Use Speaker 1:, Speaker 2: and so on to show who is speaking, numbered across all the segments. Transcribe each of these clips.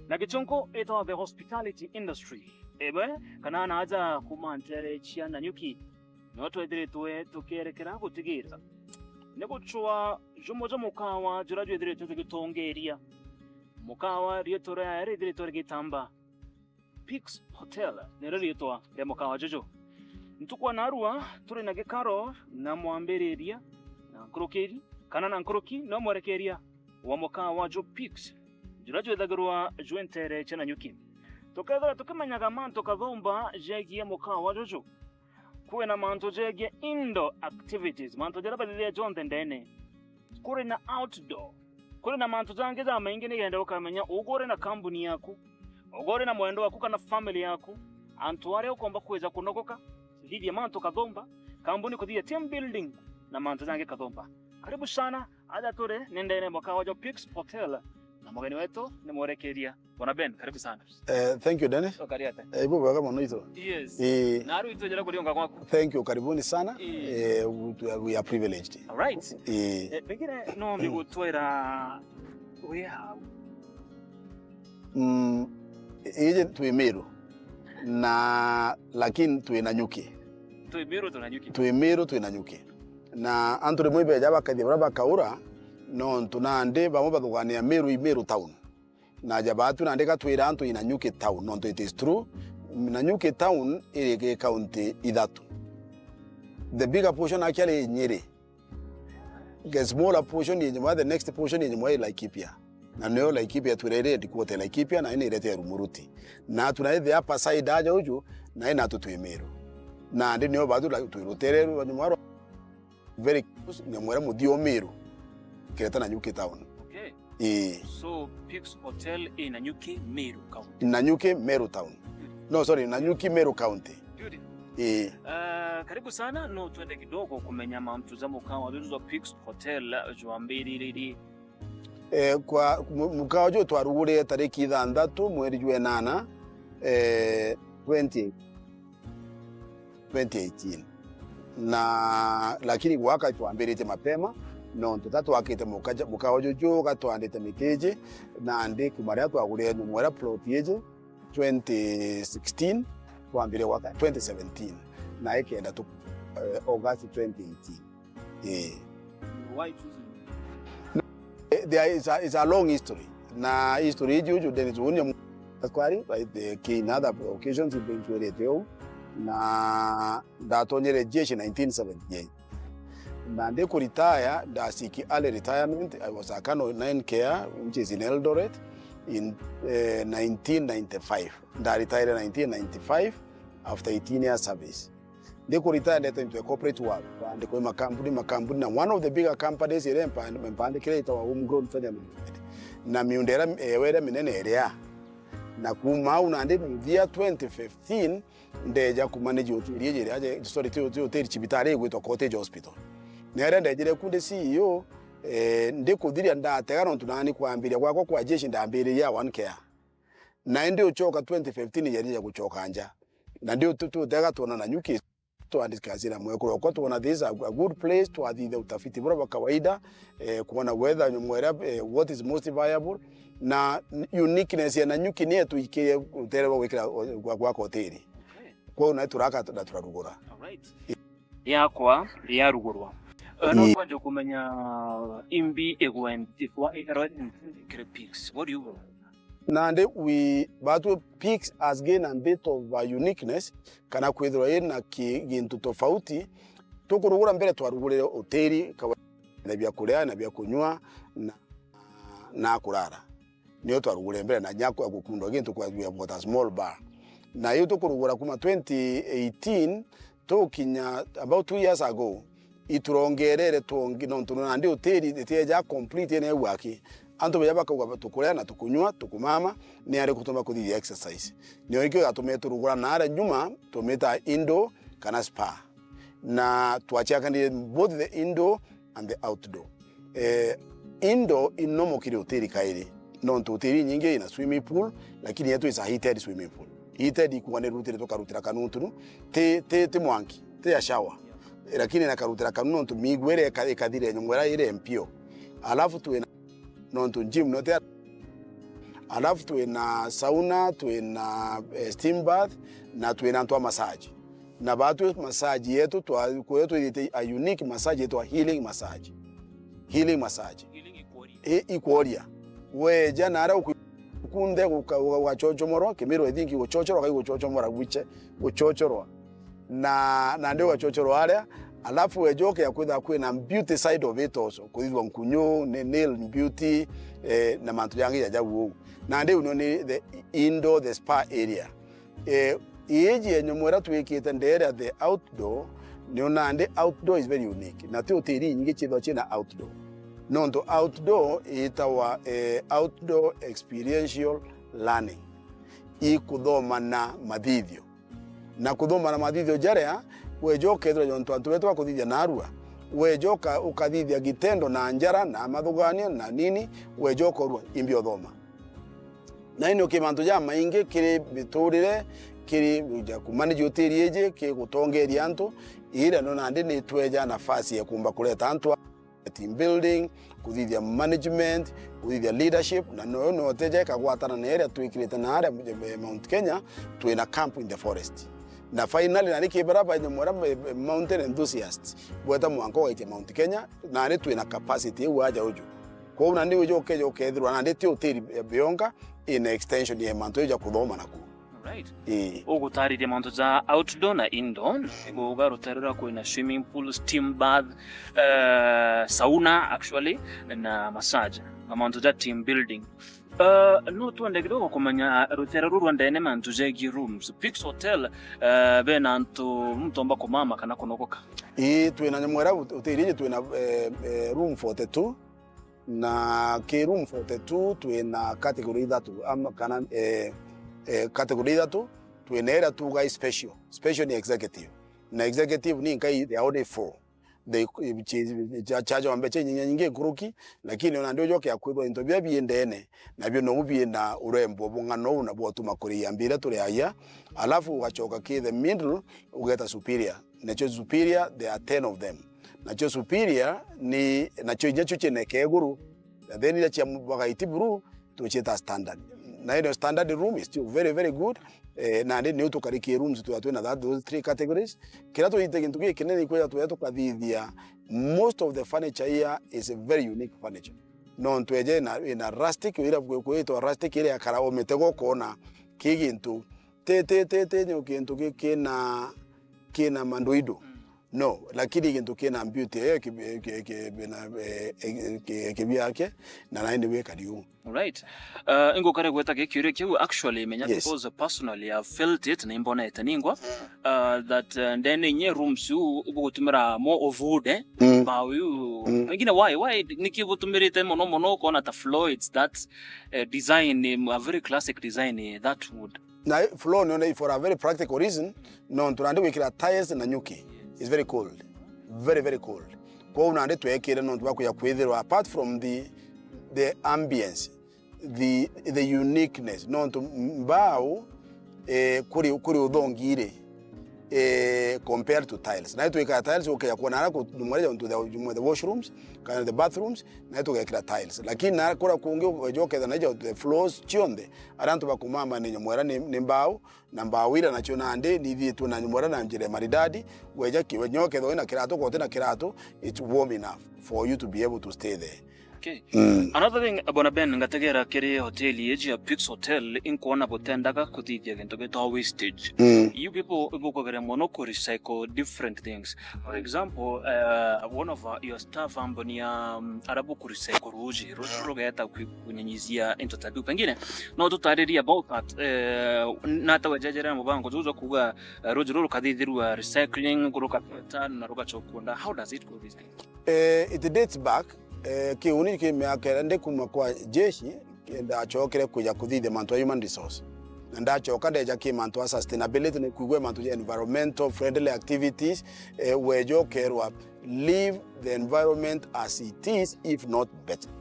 Speaker 1: Na gichungu itawa the hospitality industry ebe kana naja kuma ntere chia Nanyuki no twethiritwe tukierekera gutigira ni gucwa jumo ja mukawa jura jwithiritwe tugitongeria mukawa rietwa ria rithiritwe rigitamba Peaks Hotel nĩrĩo rĩtwa rĩa mukawa juju. Ntukwa narua turi na gikaro na mwambĩrĩria na nkurukiri kana na nkuruki no mwerekeria wa mukawa jo Peaks jura jwithagirwa jwentere cha Nanyuki. Tukethira tukimenyaga mantu kathumba jegie mukawa juju kwina mantu jegie indoor activities, mantu jara bathithia jonthe ndene, kuri na outdoor, kuri na mantu jangi ja maingi nigenda ukamenya ugure na kambuni yaku, ugure na mwendo waku kana family yaku, antu aria ukomba kweza kunogoka thithia mantu kathumba kambuni kuthia team building na mantu jangi kathumba. Karibu sana aja ture nendene mukawa jo Peaks Hotel na mugeni wetu ni mwerekeria Bwana Ben, karibu sana.
Speaker 2: Thank you, Dennis.
Speaker 1: Okariate.
Speaker 2: Ibo bwaga muno ito.
Speaker 1: Yes. Naru itujera kulionga kwaku.
Speaker 2: Thank you, karibuni sana. We are privileged.
Speaker 1: All right. Pengine no mbigutwera we hau.
Speaker 2: Ije twi Meru na lakini twi Nanyuki.
Speaker 1: Twi Meru twi Nanyuki.
Speaker 2: Twi Meru twi Nanyuki. Na antu rimwe beja bakathie baria bakaura no ntu nandi bamwe bathugania Meru i Meru town. Na jabatu nandi gatwira antu i Nanyuki town no ntu it is true. Nanyuki town iri county ithatu. The bigger portion actually Nyeri. The smaller portion ni nyuma, the next portion ni nyuma Laikipia. Na neo Laikipia turere ndikuote Laikipia na ine irete Rumuruti. Na tunaethe hapa side aja uju na ina tu Meru. Na ndi neo batu la tuirutere nyuma very close nyamwera muthio Meru. Kireta Nanyuki town.
Speaker 1: Okay. So Peaks Hotel in Nanyuki Meru County.
Speaker 2: Nanyuki Meru town. No, sorry, Nanyuki Meru County.
Speaker 1: Good. Karibu sana no twende kidogo kumenya mantu za mukawa wa Peaks Hotel jwambiriri.
Speaker 2: Kwa mukawa jo twarugure tariki 6 mweri jwe 8 2018. Na lakini gwaka twambirite mapema no tutatwakite mukawa jojo gatwandite mikeje na ndi kumaria twagurire nyumwera plot yeje 2016 twambire gwaka 2017 na ikenda tu August 2018.
Speaker 1: Why choosing?
Speaker 2: There is a long history. Na history juju Dennis Wunya Kwari right the in other occasions he been to radio na ndatonyere jeshi 1978. Na ndi kuretire ndasiki early retirement. I was a Colonel 9 care which is in Eldoret in 1995. Nda retire 1995 after 18 years service. Ndi kuretire ndeta into a corporate world. Ndi kwa makampuni na one of the bigger companies ire mpande kile itawa homegrown Federal. Na miundera ewere minene area. Na kuma una ndi thia 2015 ndeja ku manage hoteli ejere aje sorry ti hoteli Chibitare gwitwa Cottage Hospital. Nere ndejere kunde CEO ndi kuthiria ndatega no tunani kwambiria gwakwa kwa jeshi ndambiriria one care. Na ndi uchoka 2015 yarija guchoka nja. Na ndi tutega tuona Nanyuki tuandikazira mwekuro kwa tuona this a good place tuathithe utafiti bora wa kawaida kuona whether nyumwera what is most viable na uniqueness ya Nanyuki ni tuikirie uterwa gwikira gwa hoteli. Kwa na turaka na turarugura.
Speaker 1: All right. Yakwa yarugurwa. No kwanja kumenya imbi egwendikwa kire Peaks. What do you
Speaker 2: Nande we batu Peaks has gained a bit of a uniqueness kana kwithirwa ina kintu tofauti tukurugura mbere twarugurire hoteli na bya kuria na bya kunywa na kurara niyo twarugurire mbere na nyako gukundwa gintu kwa we have got a small bar na iyo tukurugura kuma 2018 tukinya about 2 years ago iturongerere tuongi no tunandi hoteli iteja complete ne waki antu beja bakauga tukuria na tukunywa tukumama ni ari kutuma kuthithia exercise nio ikio gatumire turugura na ara nyuma tumita indoor kana spa na twachiakanire both the indoor and the outdoor. Indoor inomo kiri hoteli kairi no ntu hoteli nyingi ina swimming pool lakini yetu is a heated swimming pool. Heated ikuwa ni rutire tukarutira kanuntunu te te te mwanki te ya shower lakini na karutira kanu ntu migwere ikathire nyumwera ire mpio alafu tuwe nontu gym no te Alafu twina sauna, twina steam bath na twina ntwa massage. Na batu massage yetu twa twithite a unique massage yetu, a healing massage, healing massage. Ikworia weja nara ukunde ugachochomorwa kimiro. I think guchochorwa kai guchochomora gwiche guchochorwa na ndio ugachochorwa aria. Alafu wejoke ya kwitha kwina beauty side of it also, kuthithwa nkunyu ni nail beauty na mantu yangi ya jau. Na ndi uno ni the indoor, the spa area. Iji enyo mwera twikite ndere the outdoor ni ona ndi outdoor is very unique na ti utiri nyingi chithwa china outdoor nontu outdoor itawa outdoor experiential learning, ikuthoma na mathithio na kuthoma na mathithio jaria weja ukethira jontu antu betu bakuthithia narua, weja ukathithia gitendo na njara na mathugania na nini, weja ukorua imbi uthoma na ini ukimantu ja maingi kiri miturire kiri ja kumanage utiri eje ki gutongeria antu ira no nandi ni tweja nafasi ya kumba kuleta antu team building, kuthithia management, kuthithia leadership. Na no no teja ikagwatana na area twikirite na area Mount Kenya twina camp in the forest. Na finally na nikibara ba nyamwera mountain enthusiasts bweta mwanko waitie Mount Kenya na ni twina capacity eu aja uju kwa na ndi uju ukeja ukethirwa na ndi ti utiri bionga in extension ya mantu ya kuthoma naku.
Speaker 1: Ugutariria mantu za outdoor na indoor, guga ruterera kwina swimming pool, steam bath, sauna actually na massage na mantu za team building. No tuende kidogo kumenya rutera ruru ndene mantu jegi rooms Peaks Hotel bena antu mtu amba kumama kana kunogoka.
Speaker 2: Ii, twina nyamwera utirije twina room 42 na ki room 42 twina category ithatu ama kana category ithatu. Twina ira tuga special. Special ni executive na executive ni nkai they are only four, they charge wa mbeche nyingi nyingi kuruki, lakini ona ndio joke akwithwa into bia biendene nabio no bie na urembo bung'ano na bwatuma kuri yambira turi aya. Alafu ugachoka ki the middle ugeta superior. Nacho superior there are 10 of them. Nacho superior ni nacho nyacho chene keguru, then ile cha bagaiti buru tucheta standard. Na ile standard room is still very very good. Na ndi ni tukarikie rooms tu twina that those three categories. Kira tuite kintu giki kinene kwira tuya tukathithia most of the furniture here is a very unique furniture no ntweje na ina rustic ira kwitwa rustic ira akara o mitego kona kigintu te te te te nyo kintu kina kina mandoido no, lakini kintu kina beauty na kibyake na naende weka diu.
Speaker 1: Right. Ingokare gweta gikiuria kiu actually menya because personally I've felt it na imbonete ningwa that ndene nye rooms u ugutumira more of wood bao yu pengine why nikigutumirite mono mono kona ta floor, it's that design, a very classic design, that wood.
Speaker 2: Na floor no for a very practical reason no nturande gwikira tiles na nyuki is very cold, very very cold. Kwa unande twekire no twakuya kwithirwa apart from the ambience, the uniqueness no ntu mbao kuri uthongire compared to tiles. Na twikira tiles ukaya kuona na kumwaria to the washrooms kana the bathrooms na tukekira tiles, lakini na kura kungi ujoketha na the floors chionthe arantu bakumama ni nyamwera ni mbao na mbao ira nacho nandi ni thitu na nyamwera na njire maridadi weja kiwe nyoketho ina kiratu kote na kiratu, it's warm enough for you to be able to stay there.
Speaker 1: Okay. Another thing, Bwana Ben, ngategera kiri hoteli yeji ya Peaks Hotel inkuona butendaga kuthithia gintu gitagwo wastage. You people ibukogere mono ku recycle different things. For example, one of your staff amboni ya arabu ku recycle ruji ruji rugeta kunyenyizia into tabiu. Pengine no tutariria about that na ta wejejera mubango zuzo kuga ruji ruru kathithirwa recycling rukapeta na rugachokunda. How does it go these days?
Speaker 2: It dates back kiuni ki miaka ndi kuma kwa jeshi ndachokere kuja kuthithia mantu a human resource na ndachoka ndeja ki mantu a sustainability ni kuigwe mantu ya environmental friendly activities, wejokerwa leave the environment as it is if not better.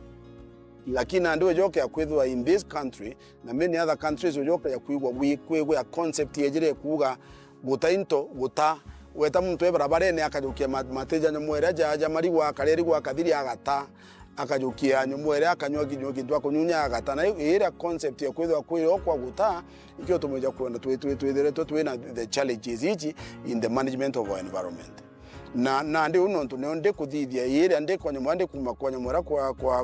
Speaker 2: Lakini andu wejoke ya kwithwa in this country na many other countries wejoke ya kuigwa kwigwa ya concept yejire kuga guta into guta weta muntu e barabara-ini akajukia mateja nyamwere jaja marigwa akaria rigwa akathiri agata. Akajukia nyumu ĩrĩa akanyua kinyua kintu akunyunya agatana ĩrĩa concept ya kwithwa kwĩrwo kwa guta ikio tumeja kuona twithiretwe twina the challenges ici in the management of our environment. Na ndi uno ntu ndi kuthithia ĩrĩa ndi kwa nyamũ ndi kuma kwa nyamũ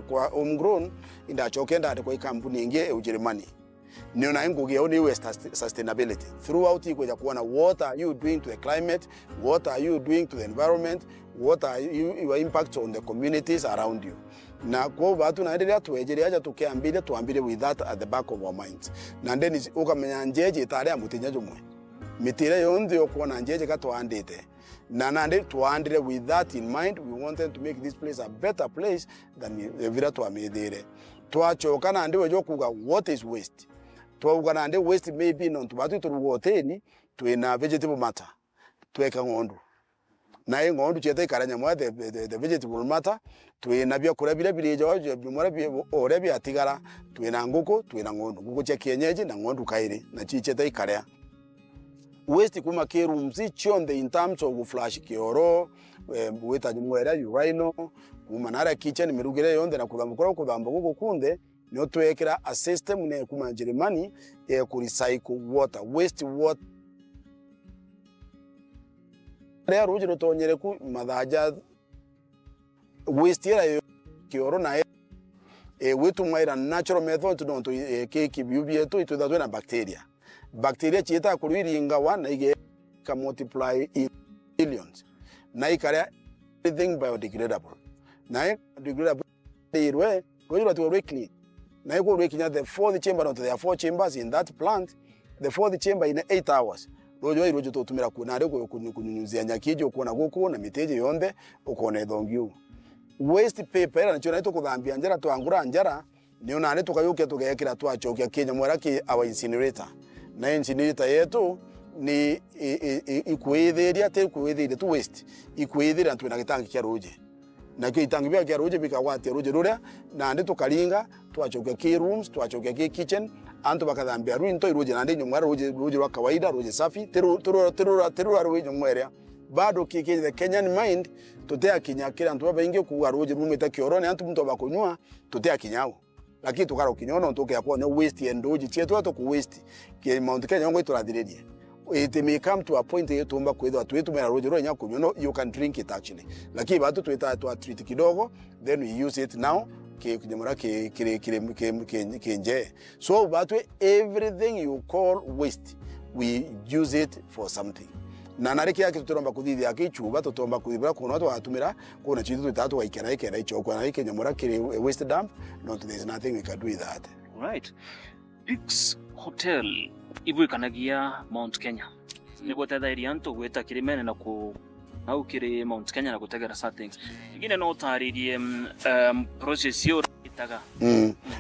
Speaker 2: kwa homegrown indachoke ndande kwa kampuni ingi ya Ujerumani nio na ngugi yao ni waste sustainability throughout ikweja kuona what are you doing to the climate, what are you doing to the environment, what are you, your impacts on the communities around you. Na kwa batu na endelea twejere aja tukiambire twambire with that at the back of our minds. Na then ukamenya njeje itare mutinya jumwe mitire yonthe ukuona njeje katwandite na nandi twandire with that in mind. We wanted to make this place a better place than vira twamithire twachoka. Na ndi wejo kuga what is waste, twauga nandi waste maybe no tubatu turuga hoteli twina vegetable matter tweka ng'ondu na i ng'ondu cieta ikara nyamwa the vegetable matter twina byakuria biria birija bimwe uria biatigara. Twina nguku, twina ng'ondu, nguku cia kienyeji na ng'ondu kairi na chicheta ikaria waste kuma ki rooms chionthe in terms of flush kioro, wita nyamwa ĩrĩa urinal kuma naria kitchen mirugire yonthe na kuthamba kuria kuthamba guku kunthe nio twekira a system ne kuma Germany ya ku recycle water, waste water ria ruji rutonyere ku mathaja waste ira kioro na witumwaira natural method no to kiki biu bietu itwitha twina bacteria. Bacteria chieta kuruiringawa na ige ka multiply in billions na ikaria everything biodegradable na degradable irwe rwira tu clean na iko rwikinya the fourth chamber. Not there are four chambers in that plant. The fourth chamber in 8 hours rojo irojo tutumira ku na riko kunyunyuzia nyakije ukona guku na miteje yonthe ukona ithongiu. Waste paper ira nacho naito kuthambia njara twangura njara nio nani tukayukia tugekira twachokia kinya mwera ki our incinerator. Na incinerator yetu ni ikwithiria ti kwithiria tu waste ikwithiria twina gitangi kia ruje nakio itangi bia kia ruje bikagwatia ruje ruria na ndi tukaringa twachokia ki rooms, twachokia ki kitchen antu bakathambia rwinto iruje na ndi nyumwa ruje ruje rwa kawaida ruje safi tiru tiru tiru tiru ruje nyumwa ria bado kiki the Kenyan mind tutiakinya kira antu baingi kuga ruje rumite kioro ni antu muntu bakunywa tutiakinyao lakini tukaro kinyono tukia kuona waste ya ndoji chetu to ku waste ki Mount Kenya ngo iturathiririe. It may come to a point yetumba kwithwa twitumira ruje rwa nya kunywa. No, you can drink it actually, lakini bado tuita twa treat kidogo, then we use it now ki kinyamura ki ki ki ki ki nje. So batu everything you call waste, we use it for something. Na nari kia kitu turomba kuthithia kichuba tutomba kuthibira kuno twatumira kuna chitu twitatu waikera ikera icho kwa na kinyamura kiri waste dump. No, there is nothing we can do with that.
Speaker 1: Right. Peaks Hotel ivuikanagia Mount Kenya niguo tethairia antu gwita kirimene na ku nau kiri Mount Kenya na gutegera settings ingine no utaririe process yo itaga.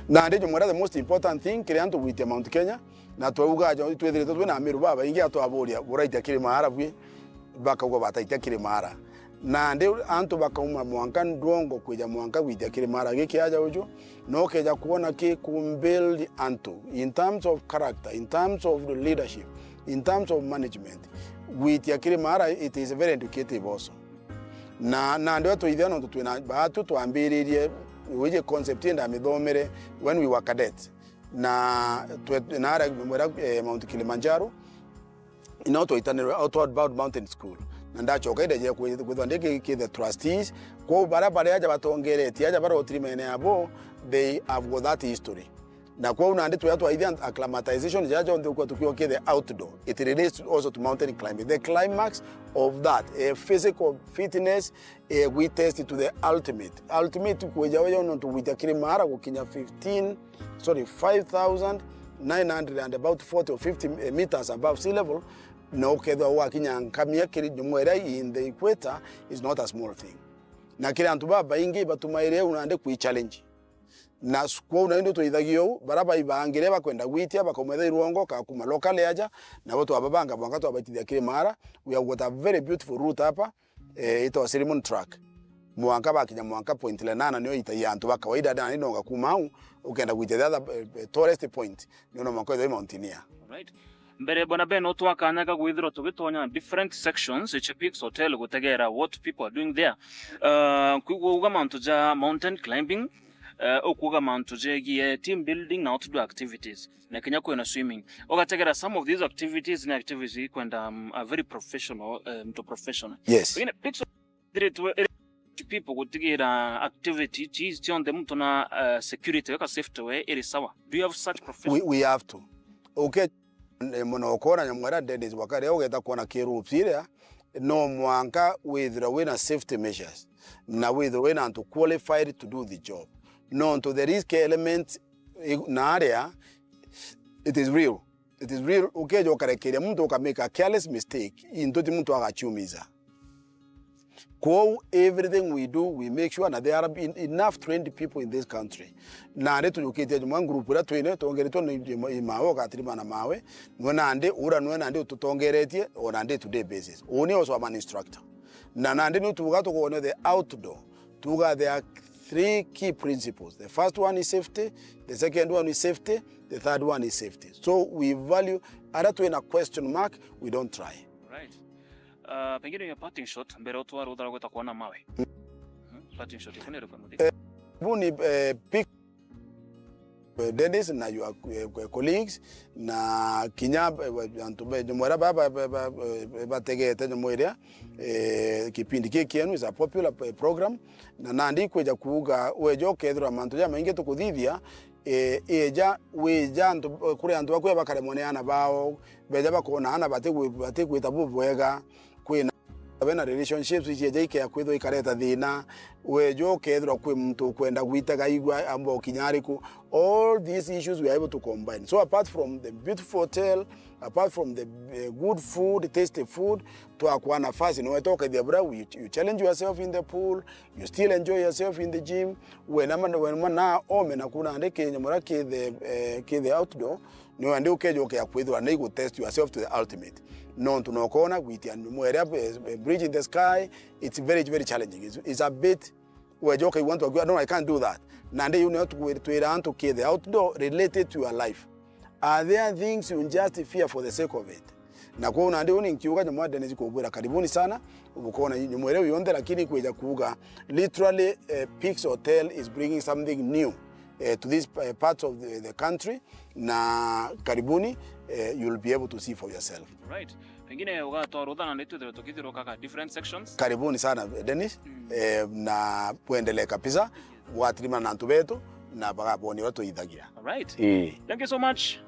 Speaker 2: Na ndi nyumwera the most important thing kiri antu gwitia Mount Kenya na twauga jo twithirite twina amiru baba ingi atwaburia buraitia kirimara bwi bakauga bataitia kirimara na ndi antu bakauma mwanka ndwongo kwija mwanka gwitia kirimara giki aja uju no keja kuona ki kumbuild antu in terms of character, in terms of the leadership, in terms of management. Gwitia kirimara, it is very educative also. Na ndio tuithia no twina batu twambiririe wije concept nda mithomere when we were cadet na nara mwera Mount Kilimanjaro ino twaitanirwe Outward Bound Mountain School na ndachoka indeje kwithwa ndi ki the trustees kwa bara bara aja batongeretie aja barotiri mene abo. They have got that history na kwa una ndi twatwa ithia acclimatization jaja on the tukio ki the outdoor. It relates also to mountain climbing, the climax of that a physical fitness. We test to the ultimate ultimate kweja wewe no tuwita kirimara gukinya 15, sorry, 5900 and about 40 or 50 meters above sea level na ukethwa wakinya nkamia kiri jumwera in the equator is not a small thing. Na kiri antu baba ingi batumaire unande kui challenge na kwa unaendo tuithagio baraba ibangire bakwenda gwitia bakometha irwongo ka kuma local aja na boto ababanga bwanga twabaitithia kirimara. We have got a very beautiful route hapa, ito Cinnamon Track mwanka bakinya mwanka point lenana niyo itaia antu ba kawaida na inonga kuma au ukenda gwitia the other tourist point niyo mwanka the mountaineer.
Speaker 1: Right. Mbere bwana Ben otwakanyaga gwithirwa tugitonya different sections each Peaks Hotel gutegera what people are doing there. Kuga mantu ja mountain climbing, okuga mantu jegie team building na outdoor activities na kenya kwena swimming. Ugategera some of these activities ni activities kwenda are very professional, to professional.
Speaker 2: Yes.
Speaker 1: Pengine Peaks people gutigira activity cheese tionde muntu na security weka safety we iri sawa. Do you have such professional?
Speaker 2: We have to. Okay, muno okona nyamwera Dennis wakare ugeta kuona kirups iria no mwanka withira wina safety measures na withira wina antu qualified to do the job. No to the risk element na area it is real. It is real. Ukeja ukarekeria muntu ukamake a careless mistake into ti muntu agachiumiza. Kwa everything we do, we make sure that there are enough trained people in this country. Na ande tujukitie jumwa group ira twine tongeretwo ni mawe ukatirima na mawe nwe nande ura nwe nande tutongeretie on a day to day basis. Oni also am an instructor. Na nande ni tuga tukone the outdoor. Tuga there are three key principles. The first one is safety, the second one is safety, the third one is safety. So we value ada twina question mark, we don't try.
Speaker 1: Right. Pengine ya parting shot mbere otwara uthara gweta kuona mawe. Parting shot ikunere kwa muthi.
Speaker 2: Buni pick Dennis na your colleagues na kinya antu be nyamwera baba bategete nyamweria kipindi kienu is a popular program na nandi kweja kuuga wejo kethira mantu ja maingi tukuthithia eja weja antu kuri antu bakwe bakaremone bao beja bakona ana batigwita bubwega kwina bena relationships ici eja ikea kwithwo ikareta thina wejo kethirwa kwi muntu kwenda gwitaga igwa amba kinyariku. All these issues we are able to combine. So apart from the beautiful hotel, apart from the good food, tasty food, twakwa nafasi no etoka the bra, you challenge yourself in the pool, you still enjoy yourself in the gym. When na ome na kuna ande ke nyamura ke the outdoor ni ande ukejo ke akwithwa na igo test yourself to the ultimate. No tunokona gwitia mwere bridge in the sky, it's very very challenging. It's a bit where okay, you want to go, no, I can't do that. Nande you know to to the outdoor related to your life. Are there things you just fear for the sake of it? Na kwa nande uni nkiuga nyamwa Dennis kubwira karibuni sana ubukona nyamwere yonde lakini kweja kuuga literally Peaks Hotel is bringing something new to this part of the country na karibuni you'll be able to see for yourself.
Speaker 1: Right. Pengine ugatwara uthana nitwithire tukithirukaga different sections.
Speaker 2: Karibuni sana Dennis. Na puendelee kabisa watirima na antu betu na bagaboni watu ithagira.
Speaker 1: All right. Thank you so much.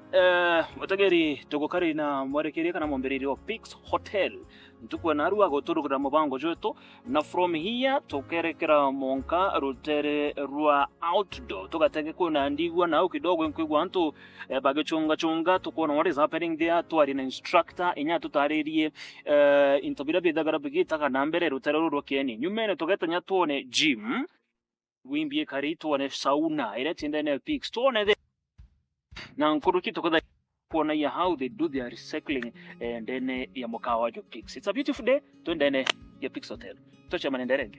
Speaker 1: Wategeri tugukari na mwarekeria kana mwambiriri wa Peaks Hotel ntukwe narua guturugura mubango jwetu na from here tukerekera monka rutere rwa outdoor tugatege kuna ndigwa nao kidogo nkwigwa antu bagichunga chunga tukuona what is happening there. Twari na instructor inya tutaririe intobira bithagara bigitaga na mbere rutere rwa kieni nyumene tugetanya tuone gym wimbie kari tuone sauna ira tindene Peaks tuone the na nkuruki tukutha kuona ya how they do their recycling and then ya mukawa ju Peaks. It's a beautiful day twendene ya Peaks Hotel tocha manenderenge.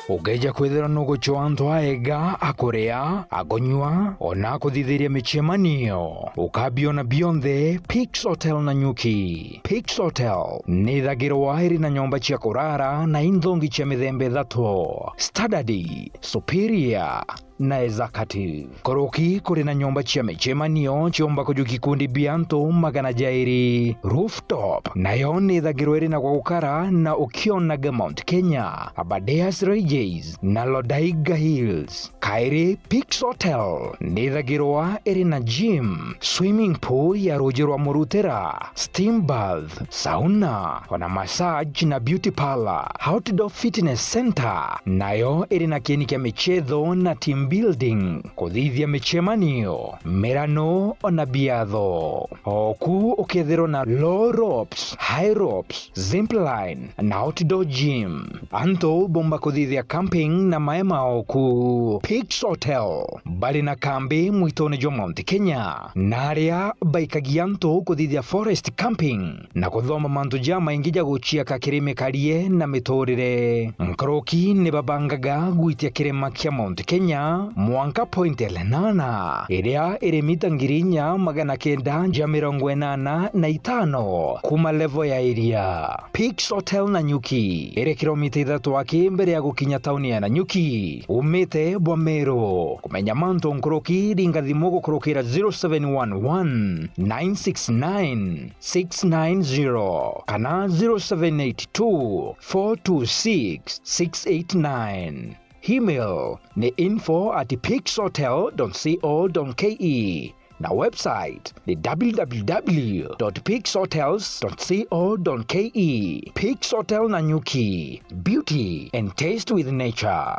Speaker 3: Ugeja kwithira nuguchwa antu aega akuria akunywa ona akuthithiria michemanio ukabiona bionthe Peaks Hotel na Nyuki. Peaks Hotel ni ithagirwa iri na nyomba cia kurara na inthongi cia mithemba ithatu: standard, superior na executive. Koroki kuri na nyomba cia michemanio ciomba kuju kikundi bia antu magana jairi. Rooftop nayo ni ithagirwa iri na gwa gukara na ukionaga Mount Kenya, Aberdares Ridges na Lodaiga Hills. Kairi Peaks Hotel ni ithagirwa iri na gym, swimming pool ya ruji rwa Murutira, steam bath, sauna ona massage na beauty parlor. Outdoor fitness center nayo iri na kieni kia michetho na team building, kuthithia michemanio mirano ona biatho. Oku ukethirwo na low ropes, high ropes, zipline na outdoor gym. Antu bomba kuthithia camping na maema oku Peaks Hotel bari na kambi mwitoni jwa Mount Kenya na aria baikagia antu kuthithia forest camping na kuthoma mantu ja maingi ja guchiaka kirimi karie na miturire. Nkoroki ni babangaga gwitia kirima kia Mount Kenya inya mwanka point Lenana iria iri mita 4985 kuma level ya iria. Peaks Hotel Nanyuki iri kilomita 3 aki mbere ya gukinya tauni ya Nanyuki umite bwa Meru. Kumenya manto nkuruki ringa thimu gukurukira 0711 969 690 kana 0782 426 689. Email ni info@peakshotel.co.ke na website ni www.peakshotels.co.ke. Peaks Hotel Nanyuki, beauty and taste with nature.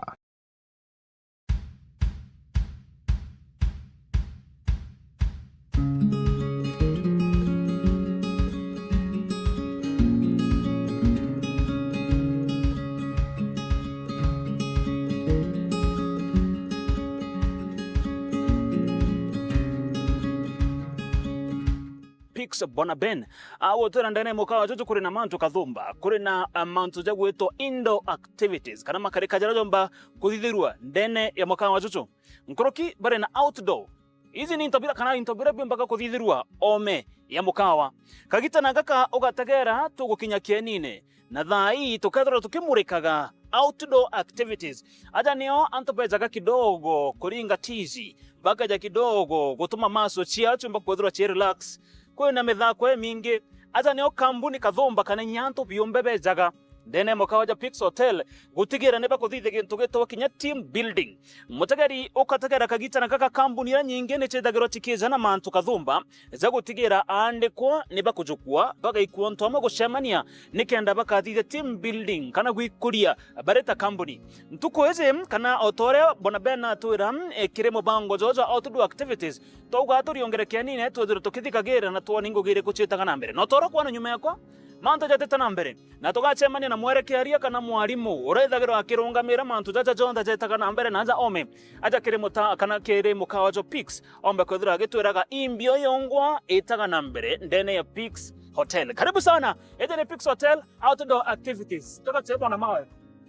Speaker 1: Peaks Bona Ben awotera ndene mukawa jojo kuri na mantu kathumba kuri na mantu jagwitwo indoor activities kana makari kajara jomba kuthithirwa ndene ya mukawa jojo nkoroki bare na outdoor. Izi ni intobira kana intobira bimbaka kuthithirwa ome ya mukawa kagita na gaka ugategera tugukinya kienine na thai tukethira tukimurikaga outdoor activities aja nio antu bejaga kidogo kuringa tizi bakaja kidogo gutuma maso chia chumba kwethirwa chi relax kwina mithako mingi aja nio kambuni kathumba kana nyanto biumbe bejaga ndene mukawa ja Peaks Hotel gutigira ne bakuthithe gintu gitwa kinya team building. Mutegeri ukategera kagita na kaka kambuni ya nyingi ni chethagirwo tikija na mantu kathumba za gutigira andikwo ni bakujukua bagaikua ntwama gucemania nikenda bakathithe team building kana gwikuria bareta kambuni ntuku ezi kana otore bona bena twira kire mubango jojo outdoor activities touga turiongerekia nine twethire tukithikagira na twoningugira kuchitaga na mbere no toro kwana nyuma yakwa mantu jateta na mbere na tugacemania na mwerekearia kana mwarimu urethagirwo akirungamira mantu jaja jonthe jetaga na mbere na aja ome aja kiri muta kana kiri mukawa jo Peaks ombe kwithira agitwiraga imbio yongwa itaga na mbere ndene ya Peaks Hotel. Karibu sana ete ni Peaks Hotel outdoor activities toka tsebo na mawe.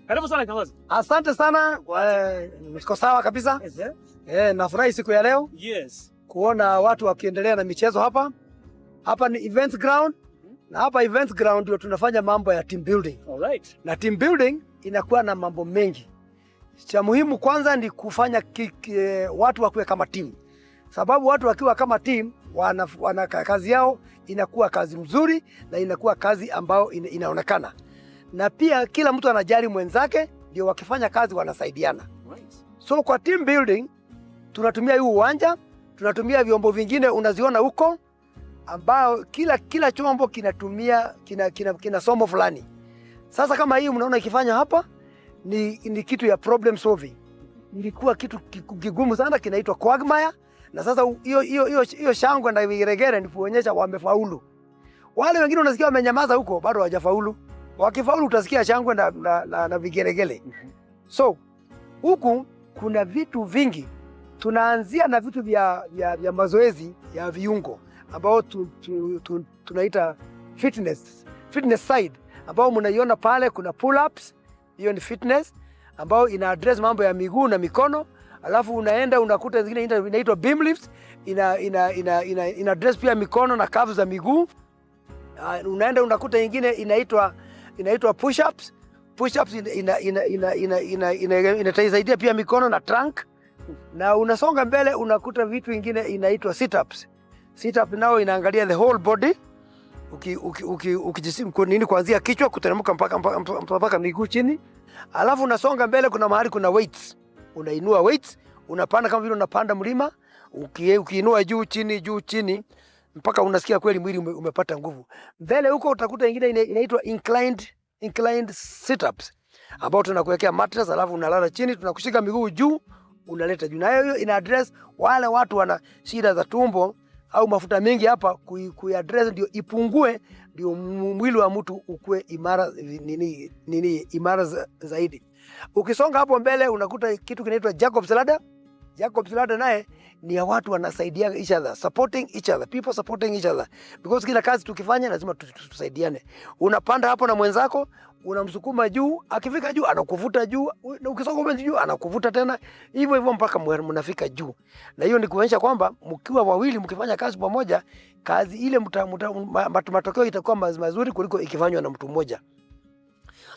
Speaker 1: Karibu sana kiongozi.
Speaker 4: Asante sana, niko sawa kabisa. Nafurahi siku ya leo.
Speaker 1: Yes.
Speaker 4: Kuona watu wakiendelea na michezo hapa. Hapa ni events ground. Na hapa events ground ndio tunafanya mambo ya team building.
Speaker 1: All right.
Speaker 4: Na team building inakuwa na mambo mengi. Cha muhimu kwanza ni kufanya watu wakuwe kama team. Sababu watu wakiwa kama team wana kazi yao inakuwa kazi mzuri na inakuwa kazi ambayo inaonekana. Na pia kila mtu anajali mwenzake, ndio wakifanya kazi wanasaidiana.
Speaker 1: Right.
Speaker 4: So kwa team building tunatumia huu uwanja, tunatumia vyombo vingine unaziona huko ambao kila chombo kinatumia kina somo fulani. Sasa kama hii mnaona ikifanya hapa ni kitu ya problem solving. Ilikuwa kitu kigumu sana kinaitwa quagmire, na sasa hiyo shangwe na vigeregere ni kuonyesha wamefaulu. Wale wengine unasikia wamenyamaza huko bado hawajafaulu. Wakifaulu utasikia shangwe na vigeregele. So huku kuna vitu vingi. Tunaanzia na vitu vya mazoezi ya viungo ambao tunaita fitness side ambao mnaiona pale kuna pull ups, hiyo ni fitness ambao ina address mambo ya miguu na mikono. Alafu unaenda unakuta zingine inaitwa beam lifts, ina address pia mikono na kavu za miguu. Unaenda unakuta nyingine inaitwa push ups. Push ups inatasaidia pia mikono na trunk. Na unasonga mbele unakuta vitu vingine inaitwa sit ups. Sit up nao inaangalia the whole body. Ukijisimu nini kuanzia kichwa kuteremka mpaka miguu chini. Alafu unasonga mbele kuna mahali kuna weights. Unainua weights, unapanda kama vile unapanda mlima, ukiinua juu chini juu chini mpaka unasikia kweli mwili umepata nguvu. Mbele huko utakuta nyingine inaitwa inclined sit ups ambao tunakuwekea mattress alafu unalala chini, tunakushika miguu juu, unaleta juu. Na hiyo ina address wale watu wana shida za tumbo au mafuta mengi hapa, kui address ndio ipungue, ndio mwili wa mtu ukue imara, nini imara zaidi. Ukisonga hapo mbele unakuta kitu kinaitwa Jacob's ladder. Jacob's ladder naye ni ya watu wanasaidia each other, supporting each other, people supporting each other. Because kila kazi tukifanya lazima tusaidiane. Unapanda hapo na mwenzako, unamsukuma juu, akifika juu anakuvuta juu, na ukisonga juu anakuvuta tena, hivyo hivyo mpaka mnafika juu. Na hiyo ni kuonyesha kwamba mkiwa wawili mkifanya kazi pamoja, kazi ile matokeo itakuwa mazuri kuliko ikifanywa na mtu mmoja.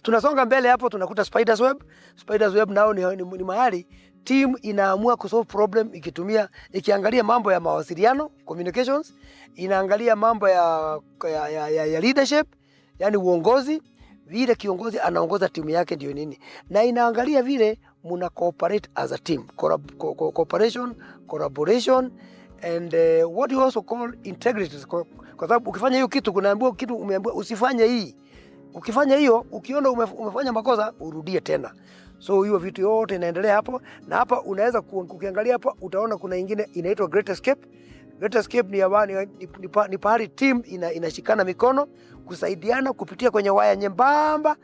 Speaker 4: Tunasonga mbele hapo tunakuta spiders web. Spiders web nao ni mahali team inaamua kusolve problem ikitumia, ikiangalia mambo ya mawasiliano, communications, inaangalia mambo ya leadership, yani uongozi, vile kiongozi anaongoza timu yake ndio nini, na inaangalia vile muna cooperate as a team, cooperation, collaboration and what you also call integrity, kwa sababu ukifanya hiyo kitu kunaambiwa kitu, umeambiwa usifanye hii. Ukifanya hiyo, ukiona umefanya makosa, urudie tena. So hiyo vitu yote inaendelea hapo, na hapa unaweza ukiangalia hapa utaona kuna ingine inaitwa Great Escape. Great Escape ni, ya, ni, ni, ni, ni pahali team inashikana mikono kusaidiana kupitia kwenye waya nyembamba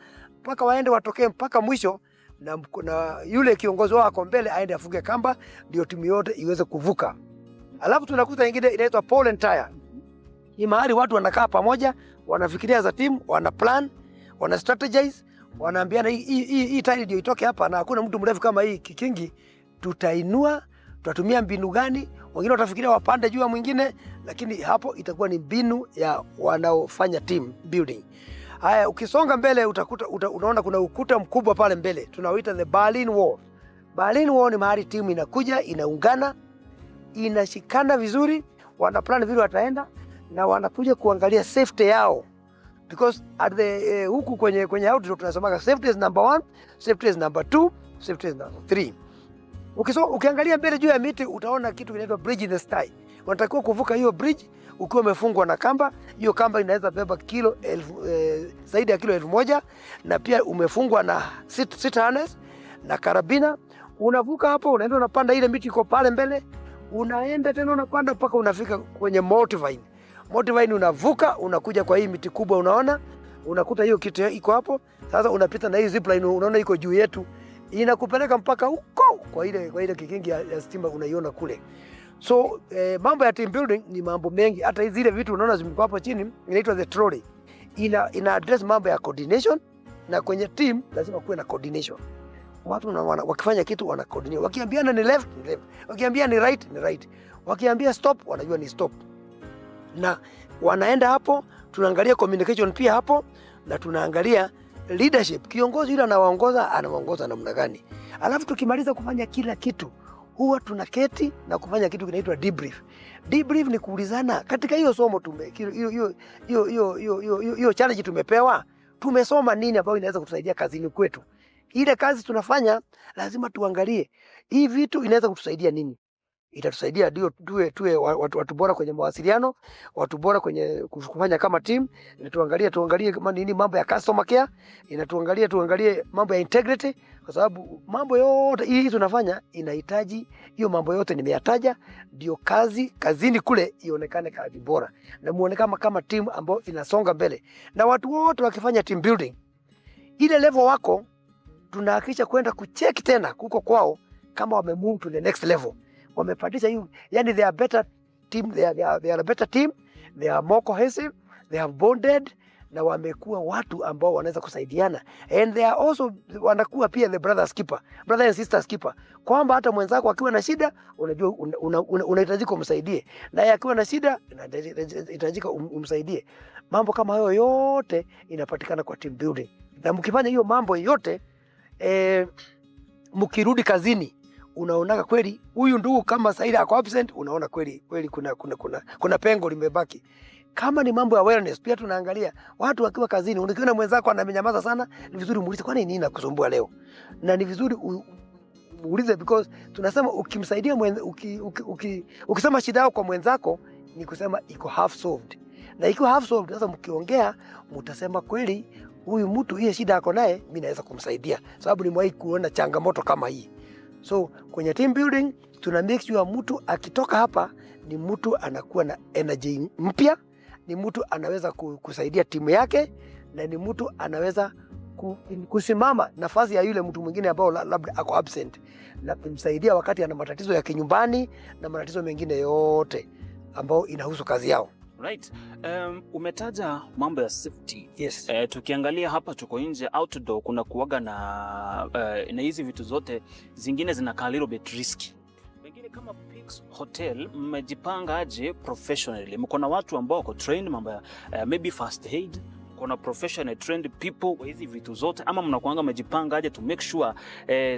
Speaker 4: mpaka waende watokee mpaka mwisho, na yule kiongozi wao ako mbele aende afunge kamba, ndio timu yote iweze kuvuka. Alafu tunakuta ingine inaitwa pole and tire. Ni mahali watu wanakaa pamoja, wanafikiria za team, wana plan, wana strategize, wanaambiana hii tairi ndio itoke hapa na hakuna mtu mrefu kama hii kikingi, tutainua, tutatumia mbinu gani? Wengine watafikiria wapande juu ya mwingine, lakini hapo itakuwa ni mbinu ya wanaofanya team building. Haya, ukisonga mbele utakuta unaona kuna ukuta mkubwa pale mbele tunauita the Berlin Wall. Berlin Wall ni mahali timu inakuja, inaungana, inashikana vizuri, wana plan vile wataenda na wanakuja kuangalia safety yao because at the huku kwenye outdoor tunasemaga safety is number one, safety is number two, safety is number three. Ukiangalia mbele juu ya miti utaona kitu kinaitwa bridge in the sky. Unatakiwa kuvuka hiyo bridge ukiwa umefungwa na kamba. Hiyo kamba inaweza beba kilo 1000, zaidi ya kilo 1000 na pia umefungwa na sit harness na karabina. Unavuka hapo, unaenda unapanda ile miti iko pale mbele, unaenda tena unapanda mpaka unafika kwenye multivine. Multivine unavuka, unakuja kwa hii miti kubwa, unaona, unakuta hiyo kitu iko hapo. Sasa unapita na hii zipline, unaona iko juu yetu, inakupeleka mpaka huko kwa ile kikingi ya stima unaiona kule. So mambo ya team building ni mambo mengi, hata zile vitu unaona zimekuwa hapo chini inaitwa the trolley. Ina address mambo ya coordination, na kwenye team lazima kuwe na coordination. Watu wakifanya kitu wana coordinate, wakiambiana ni left ni left, wakiambia ni right ni right, wakiambia stop wanajua ni stop, na wanaenda hapo. Tunaangalia communication pia hapo, na tunaangalia leadership, kiongozi yule anawaongoza anawaongoza namna gani. Alafu tukimaliza kufanya kila kitu huwa tunaketi na kufanya kitu kinaitwa debrief. Debrief ni kuulizana katika hiyo somo tume hiyo hiyo hiyo hiyo hiyo hiyo hiyo challenge tumepewa, tumesoma nini ambayo inaweza kutusaidia kazini kwetu. Ile kazi tunafanya lazima tuangalie hii vitu inaweza kutusaidia nini. Itatusaidia ndio tuwe watu bora kwenye mawasiliano, watu bora kwenye kufanya kama team. Inatuangalia tuangalie kama nini mambo ya customer care, inatuangalia tuangalie mambo ya integrity, kwa sababu mambo yote hii tunafanya inahitaji hiyo mambo yote nimeyataja, ndio kazi kazini kule ionekane kazi bora na muonekane kama team ambayo inasonga mbele, na watu wote wakifanya team building ile level wako, tunahakikisha kwenda kucheck tena kuko kwao kama wame move to the next level, wamepandisha hiyo, yani they are better team, they are a better team, they are more cohesive, they have bonded na wamekuwa watu ambao wanaweza kusaidiana and they are also wanakuwa pia the brothers keeper, brother and sisters keeper, kwamba hata mwenzako akiwa na shida unajua unahitajika umsaidie, naye akiwa na shida inahitajika umsaidie. Mambo kama hayo yote inapatikana kwa team building, na mkifanya hiyo mambo yote mkirudi kazini unaonaga kweli huyu ndugu kama Saida ako absent, unaona kweli kweli kuna pengo limebaki. Kama ni mambo ya wellness pia tunaangalia watu wakiwa kazini, ukiona mwenzako anamenyamaza sana, ni vizuri muulize, kwani nini nakusumbua leo? Na ni vizuri muulize because tunasema ukimsaidia ukisema shida yako kwa mwenzako ni kusema iko half solved, na ikiwa half solved, sasa mkiongea mtasema kweli huyu mtu hiyo shida ako naye, mimi naweza kumsaidia, sababu nimewahi kuona changamoto kama hii. So kwenye team building tuna make sure mtu akitoka hapa ni mtu anakuwa na energy mpya, ni mtu anaweza kusaidia timu yake, na ni mtu anaweza kusimama nafasi ya yule mtu mwingine ambao labda ako absent na kumsaidia wakati ana matatizo ya kinyumbani na matatizo mengine yote ambayo inahusu kazi yao.
Speaker 1: Right. Umetaja mambo ya safety.
Speaker 4: Yes.
Speaker 1: Tukiangalia hapa tuko nje outdoor, kuna kuwaga na hizi vitu zote zingine zinakaa little bit risky. Pengine kama Peaks Hotel mmejipanga aje professionally? Mko na watu ambao wako trained mambo ya maybe first aid, kuna professional trained people kwa hizi vitu zote, ama mnakuanga mmejipanga aje to make sure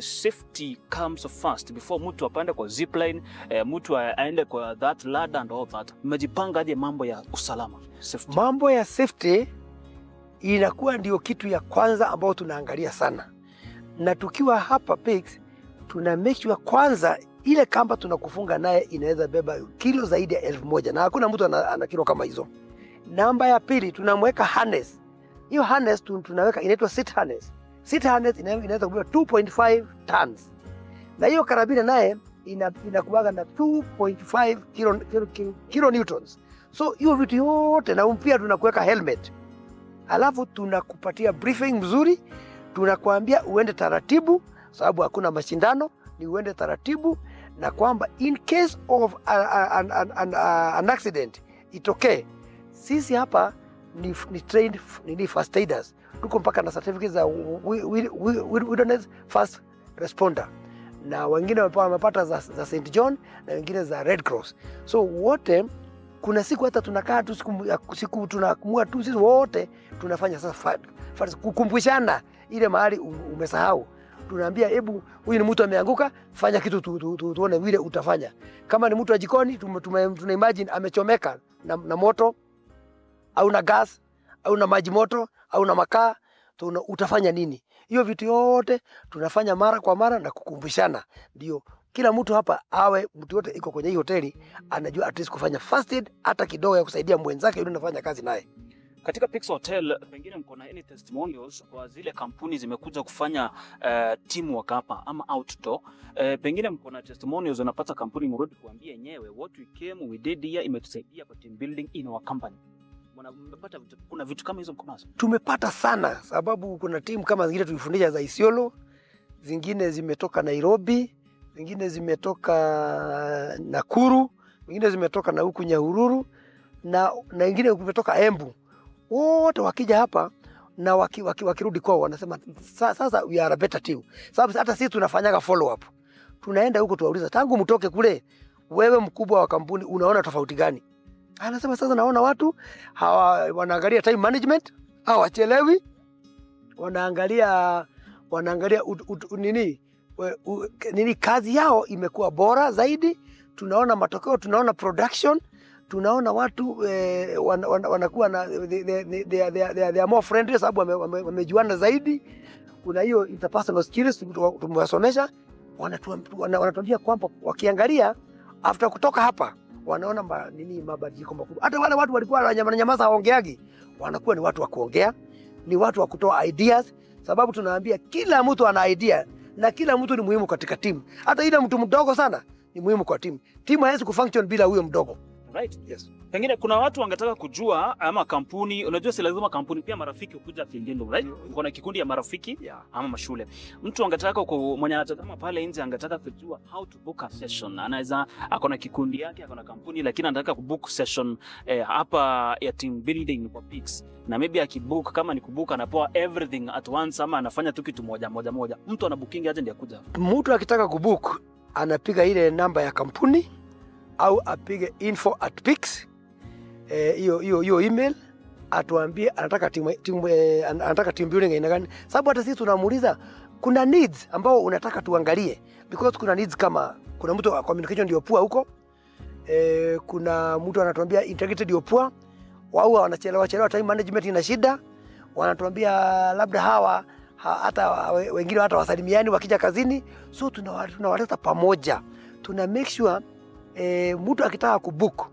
Speaker 1: safety comes first before mtu apande kwa zipline, mtu aende kwa that ladder and all that? Mmejipanga aje mambo ya usalama, safety?
Speaker 4: Mambo ya safety inakuwa ndio kitu ya kwanza ambayo tunaangalia sana, na tukiwa hapa Peaks tuna make sure kwanza ile kamba tunakufunga naye inaweza beba kilo zaidi ya 1000 na hakuna mtu ana kilo kama hizo. Namba ya pili tunamweka harness. Hiyo harness tunaweka inaitwa seat harness. Seat harness inaweza kubeba 2.5 tons, na hiyo karabina naye inakuwaga na 2.5 kilo newtons. So hiyo vitu yote, na pia tunakuweka helmet, alafu tunakupatia briefing mzuri, tunakuambia uende taratibu, sababu hakuna mashindano, ni uende taratibu, na kwamba in case of an accident itokee, sisi hapa ni trained nini first aiders, tuko mpaka na certificate za wilderness first responder na wengine wamepata za St John na wengine za Red Cross. So wote kuna siku hata tunakaa tu siku tunaamua tu sisi wote tunafanya sasa kukumbushana ile mahali umesahau. Tunaambia hebu, huyu ni mtu ameanguka, fanya kitu tuone vile utafanya. Kama ni mtu wa jikoni, tuna imagine amechomeka na moto au na gas au na maji moto au na makaa, utafanya nini? Hiyo vitu yote tunafanya mara kwa mara na kukumbushana, ndio kila mtu hapa awe mtu yote iko kwenye hii hoteli anajua at least kufanya first aid hata kidogo ya kusaidia mwenzake yule anafanya kazi naye.
Speaker 1: Katika Peaks Hotel pengine mko na any testimonials kwa zile kampuni zimekuja kufanya teamwork hapa ama outdoor? Pengine mko na testimonials, unapata kampuni mrudi kuambia yenyewe, "What we came, we did here imetusaidia kwa team building in our company." Mmepata vitu, kuna vitu kama hizo mko nazo?
Speaker 4: Tumepata sana, sababu kuna timu kama zingine tulifundisha za Isiolo, zingine zimetoka Nairobi, zingine zimetoka Nakuru, zingine zimetoka na huku Nyahururu na ingine kumetoka Embu. Wote wakija hapa na wakirudi kwao wanasema, "Sasa we are a better team." Sababu hata sisi tunafanyaga follow up. Tunaenda huko tuwauliza, "Tangu mtoke kule, wewe mkubwa wa kampuni unaona tofauti gani?" Anasema, "Sasa naona watu hawa wanaangalia time management, hawachelewi, wanaangalia ut, ut, nini nini, kazi yao imekuwa bora zaidi, tunaona matokeo, tunaona production, tunaona watu wanakuwa na they are more friendly sababu wamejuana zaidi. Kuna hiyo interpersonal skills tumewasomesha." Wanatuambia kwamba wakiangalia after kutoka hapa wanaona nini mabadiliko makubwa. Hata wale watu walikuwa wananyamaza hawaongeagi, wanakuwa ni watu wa kuongea, ni watu wa kutoa ideas, sababu tunaambia kila mtu ana idea na kila mtu ni muhimu katika timu. Hata ile mtu mdogo sana ni muhimu kwa timu. Timu haiwezi kufunction bila huyo mdogo.
Speaker 1: Right.
Speaker 4: Yes.
Speaker 1: Pengine kuna watu wangetaka kujua ama kampuni, unajua si lazima kampuni, pia marafiki hukuja Kindindo, right? Kuna kikundi ya marafiki ama mashule. Mtu angetaka mwenye anatazama pale nje angetaka kujua how to book a session. Anaweza ako na kikundi yake, ako na kampuni lakini anataka kubook session hapa ya team building kwa Peaks. Na maybe akibook, kama ni kubook, anapewa everything at once ama anafanya tu kitu moja moja moja. Mtu ana booking aje ndiye akuja?
Speaker 4: Mtu akitaka kubook anapiga ile namba ya kampuni au apige info@peaks hiyo email atuambie anataka anataka team building aina gani, sababu hata sisi tunamuuliza kuna needs ambao unataka tuangalie, because kuna needs kama kuna mtu communication ndio poor huko, kuna mtu anatuambia integrity ndio poor, wao wanachelewa chelewa, time management ina shida, wanatuambia labda hawa hata wengine hata wasalimiani wakija kazini, so tunawaleta pamoja, tuna make sure mtu akitaka kubook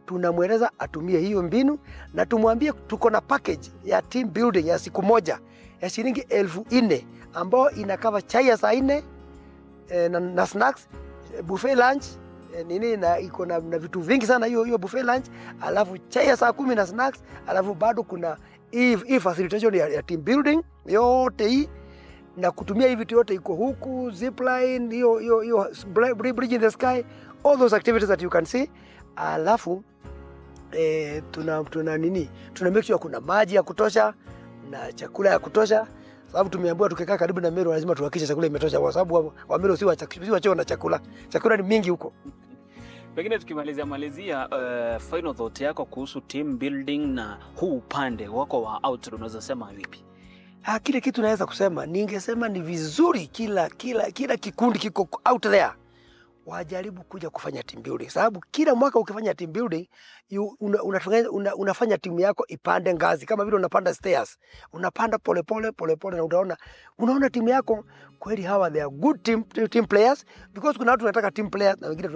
Speaker 4: tunamweleza atumie hiyo mbinu na tumwambie tuko na package ya team building ya siku moja ya shilingi 4000 ambayo inacover chai ya saa 4 na snacks, buffet lunch, nini na iko na vitu vingi sana hiyo hiyo buffet lunch, alafu chai ya saa 10 na snacks, alafu bado kuna Hii facilitation ya team building yote hii na kutumia hii vitu yote iko huku, zipline hiyo hiyo hiyo, bridge in the sky, all those activities that you can see. Alafu tuna nini, tuna make sure kuna maji ya kutosha na chakula ya kutosha, sababu tumeambiwa tukikaa karibu na Meru lazima tuhakikishe chakula imetosha, kwa sababu wa Meru si wachoyo na chakula. Chakula ni mingi huko.
Speaker 1: Pengine tukimalizia malizia, final thought yako kuhusu team building na huu upande wako wa outdoor unaweza sema vipi?
Speaker 4: Ah, kile kitu naweza kusema, ningesema ni vizuri kila kikundi kiko out there wajaribu kuja kufanya team building, sababu kila mwaka ukifanya team building unafanya timu yako ipande ngazi kama vile unapanda stairs, unapanda polepole polepole, na unaona timu yako kweli hawa they are good team players, because kuna watu tunataka team players na wengine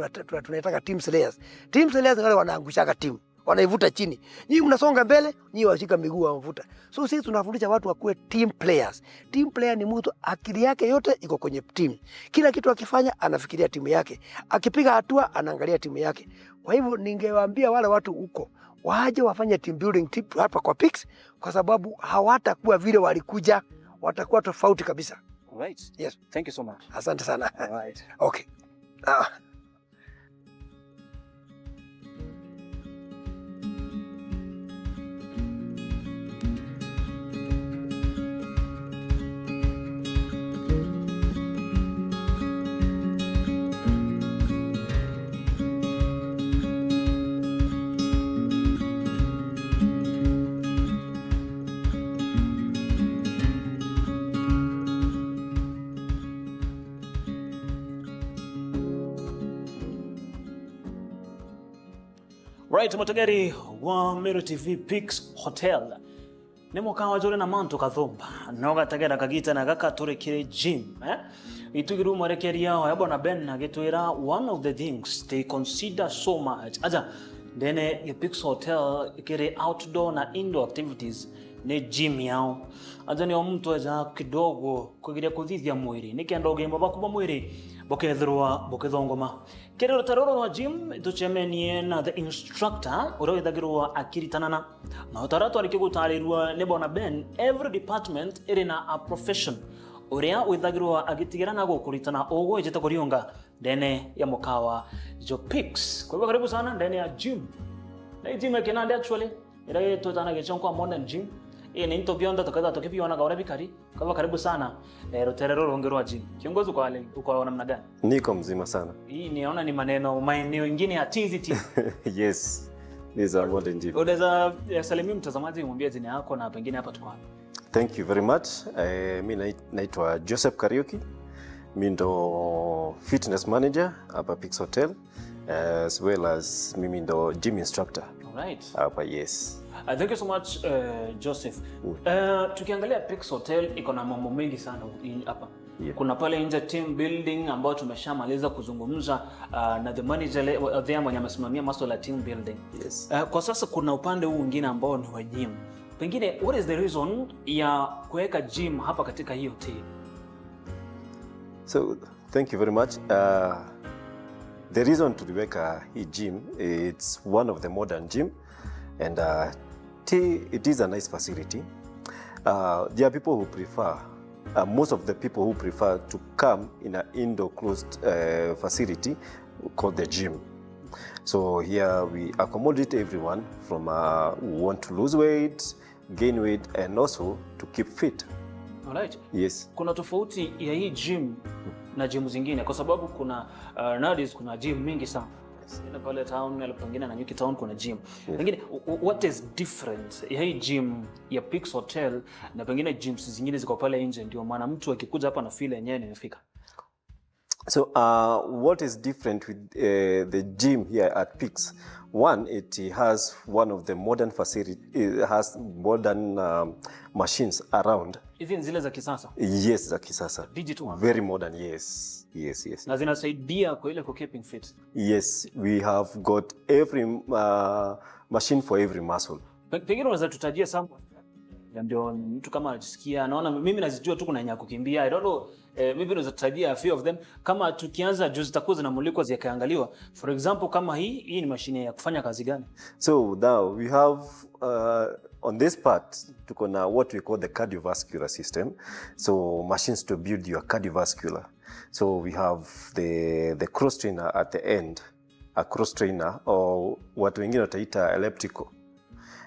Speaker 4: tunataka team slayers. Team slayers ni wale wanaangushaka timu, wanaivuta chini, nyinyi mnasonga mbele, nyinyi washika miguu wanavuta. So sisi tunafundisha watu wakuwe team players. Team player ni mtu akili yake yote iko kwenye team, kila kitu akifanya anafikiria timu yake, akipiga hatua anaangalia timu yake. Kwa hivyo ningewaambia wale watu huko waje wafanye team building tip hapa kwa Peaks, kwa sababu hawatakuwa vile walikuja, watakuwa tofauti kabisa.
Speaker 1: Right.
Speaker 4: Yes.
Speaker 1: Thank you so much.
Speaker 4: Asante sana.
Speaker 1: Right.
Speaker 4: Okay. Ah.
Speaker 1: Right, mutageri wa Meru TV, Peaks Hotel nĩ mũkawa jũrĩ na mantu kathumba no gatagera kagita na gakatũrĩkĩre gym, eh? Itugirwo mwerekeria wa bwana Ben agĩtwĩra one of the things they consider so much aja ndene ya Peaks Hotel kĩrĩ outdoor na indoor activities nĩ gym yao, aja nĩo mtu aja kidogo kugiria kuthithia mwĩrĩ nĩkenda ũgima baku bwa mwĩrĩ bukethirwa bukithongoma kĩrĩ rũta rũrũ rwa gym. Tucemenie na the instructor ũrĩa wĩthagĩrwo akiritanana na ũtara twarĩkia gũtarĩrwo nĩ bwana Ben, every department ĩrĩ na a profession ũrĩa wĩthagĩrwo agĩtigĩra na gũkũritana ũguo ĩjĩte kũriũnga ndene ya mũkawa jo Peaks. Kwa hivyo karibu sana ndene ya gym na hii gym ya Kinande actually ĩrĩa twĩtana gĩchon modern gym ĩ nĩ into bionthe tuketha tukibionaga ũrĩa bikari. Kwa hivyo karibu sana rutere rũrũ rũngĩ rwa gym. Kiongozi, uko namna gani?
Speaker 5: Niko mzima sana.
Speaker 1: Hii niona ni maneno maeneo ingine ya TZT.
Speaker 5: Yes, this is a modern gym.
Speaker 1: Unaweza salimia mtazamaji, umwambie jina yako na pengine hapa tuko wapi?
Speaker 5: Thank you very much. Mi naitwa Joseph Kariuki. Mi ndo fitness manager hapa Peaks Hotel, as well as mimi ndo gym instructor
Speaker 1: Alright.
Speaker 5: hapa, yes.
Speaker 1: Thank you so much, Joseph. Tukiangalia Peaks Hotel iko na mambo mengi sana hapa. Kuna pale nje team building ambayo tumeshamaliza kuzungumza na the manager there mwenye amesimamia masuala ya team building. Kwa sasa kuna upande huu mwingine ambao ni wa gym. Pengine what is the reason ya kuweka gym hapa katika hii hoteli?
Speaker 5: So thank you very much. The reason tuliweka hii gym, it's one of the modern gym and it is a nice facility. There are people who prefer, most of the people who prefer to come in an indoor closed facility called the gym. So here we accommodate everyone from who want to lose weight, gain weight, and also to keep fit.
Speaker 1: Alright.
Speaker 5: Yes.
Speaker 1: Kuna tofauti ya hii gym na gym zingine kwa sababu kuna nowadays kuna gym mingi sana. Pengine pale town, na pengine Nanyuki town kuna gym. Pengine what is different ya hii gym ya Peaks Hotel na pengine gyms zingine ziko pale nje, ndio maana mtu akikuja hapa na feel yenyewe nimefika?
Speaker 5: So what is different with the gym here at Peaks? One, it has one of the modern facility, it has modern machines around.
Speaker 1: Hizi ni zile za kisasa?
Speaker 5: Yes, za kisasa.
Speaker 1: Digital ones.
Speaker 5: Very modern, yes. Yes.
Speaker 1: Na zinasaidia kwa ile ku keeping fit.
Speaker 5: Yes, we have got every machine for every muscle.
Speaker 1: Pengine unaweza tutajia some Ndio mtu kama anajisikia, naona mimi nazijua tu kuna yenye ya kukimbia. I don't know, maybe unaweza tutajia a few of them kama tukianza juu zitakuwa zinamulikwa zikaangaliwa. For example, kama hii ni mashine ya kufanya kazi gani?
Speaker 5: So now we have on this part tuko na what we call the cardiovascular system. So machines to build your cardiovascular. So we have the cross trainer at the end, a cross trainer or watu wengine wataita elliptical.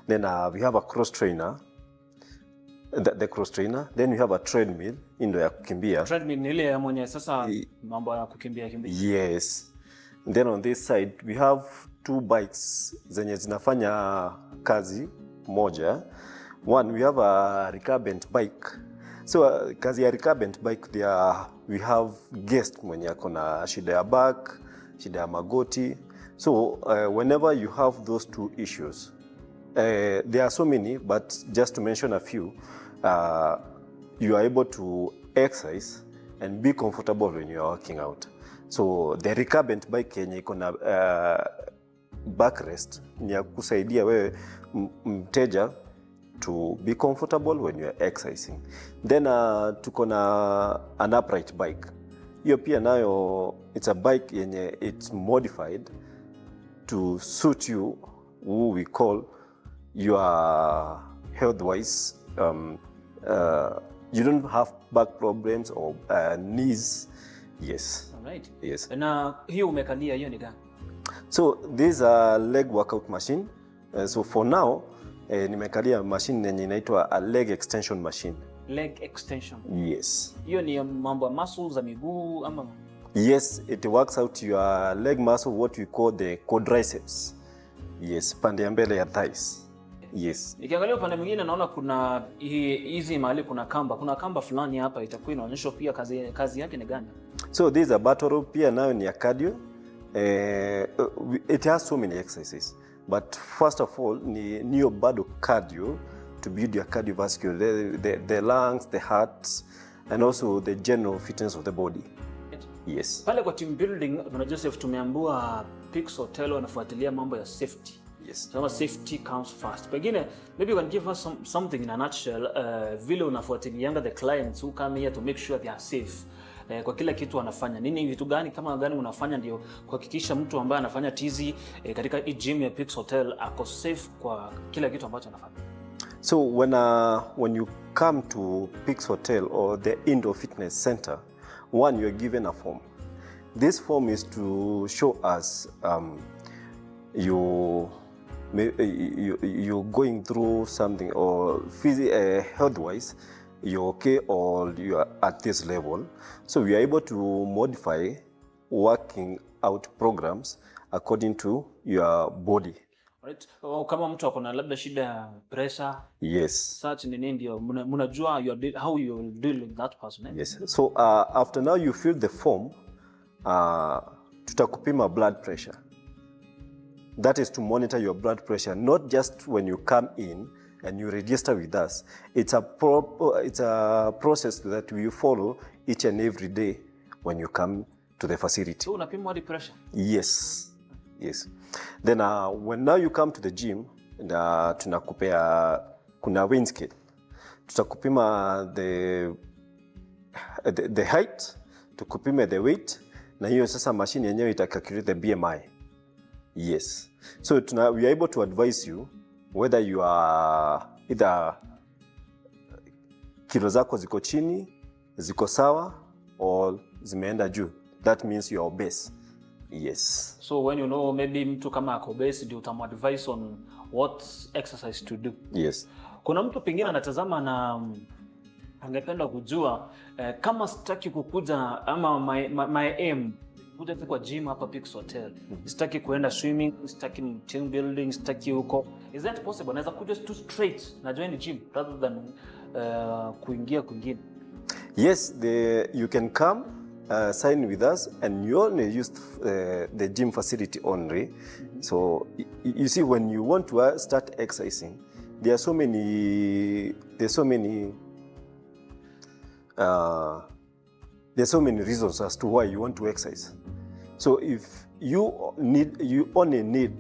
Speaker 5: Then we have a cross trainer, the cross trainer. Then we have a treadmill, hii ndio ya kukimbia.
Speaker 1: Treadmill ni ile ya mwenye sasa mambo ya kukimbia kimbia.
Speaker 5: Yes. Then on this side we have two bikes zenye zinafanya kazi moja. One, we have a recumbent bike. So kazi ya recumbent bike there we have guest mwenye ako na shida ya back, shida ya magoti. So whenever you have those two issues, there are so many, but just to mention a few, you are able to exercise and be comfortable when you are working out. So the recumbent bike yenye iko na backrest ni ya kusaidia wewe mteja to be comfortable when you are exercising. Then tuko na an upright bike. Hiyo pia nayo it's a bike yenye it's modified to suit you, who we call your health wise, you don't have back problems or knees. Yes.
Speaker 1: Alright.
Speaker 5: Yes.
Speaker 1: Na hiyo umekalia, hiyo ni gani?
Speaker 5: So this is a leg workout machine. So for now, nimekalia machine yenye inaitwa a leg extension machine.
Speaker 1: Leg extension.
Speaker 5: Yes.
Speaker 1: Hiyo ni mambo ya muscles za miguu ama?
Speaker 5: Yes, it works out your leg muscle, what we call the quadriceps. Yes, pande ya mbele ya thighs. Yes.
Speaker 1: Nikiangalia upande mwingine naona kuna hizi mahali kuna kamba fulani hapa itakuwa inaonyeshwa pia kazi yake ni gani?
Speaker 5: So this is a battle rope, pia nayo ni ya cardio. It has so many exercises. But first of all, ni niyo bado cardio to build your cardiovascular, the lungs, the heart, and also the general fitness of the body. Yes.
Speaker 1: Pale kwa team building, Bwana Joseph, tumeambiwa Peaks Hotel wanafuatilia mambo ya safety. Sema safety comes first. Pengine maybe you can give us something in a nutshell, vile unafuatilianga the clients who come here to make sure they are safe. Kwa kila kitu wanafanya nini, vitu gani kama gani unafanya ndio kuhakikisha mtu ambaye anafanya tizi katika hii gym ya Peaks Hotel ako safe kwa kila kitu ambacho anafanya?
Speaker 5: So when you come to Peaks Hotel or the Indoor Fitness Center, one, you are given a form. This form is to show us you're going through something or health-wise, you're okay or you are at this level. So we are able to modify working out programs according to your body.
Speaker 1: Right? Oh, kama mtu ako na labda shida ya pressure such nini, ndio mnajua how you will deal with that person, eh?
Speaker 5: Yes. So after now you fill the form, tutakupima blood pressure. That is to monitor your blood pressure, not just when you come in and you register with us. It's a process that we follow each and every day when you come to the facility.
Speaker 1: So unapimwa hadi pressure?
Speaker 5: Yes. Then when now you come to the gym, and, tunakupea kuna weighing scale. Tutakupima the height, tukupime the weight, na hiyo sasa machine yenyewe itacalculate the BMI. Yes. So we are able to advise you whether you are either kilo zako ziko chini, ziko sawa or zimeenda juu. That means you are obese. Yes.
Speaker 1: So when you know maybe mtu kama ako obese, ndio utamadvise on what exercise to do.
Speaker 5: Yes.
Speaker 1: Kuna mtu pengine anatazama na angependa kujua, kama sitaki kukuja ama my aim kuja tu kwa gym hapa Peaks Hotel. Sitaki kuenda swimming, sitaki team building, sitaki huko. Is that possible? Naweza kuja tu straight na join the gym rather than kuingia kwingine?
Speaker 5: Yes, you can come, sign with us, and you only use the gym facility only. So you see, when you want to start exercising, there's so many reasons as to why you want to exercise. So if you only need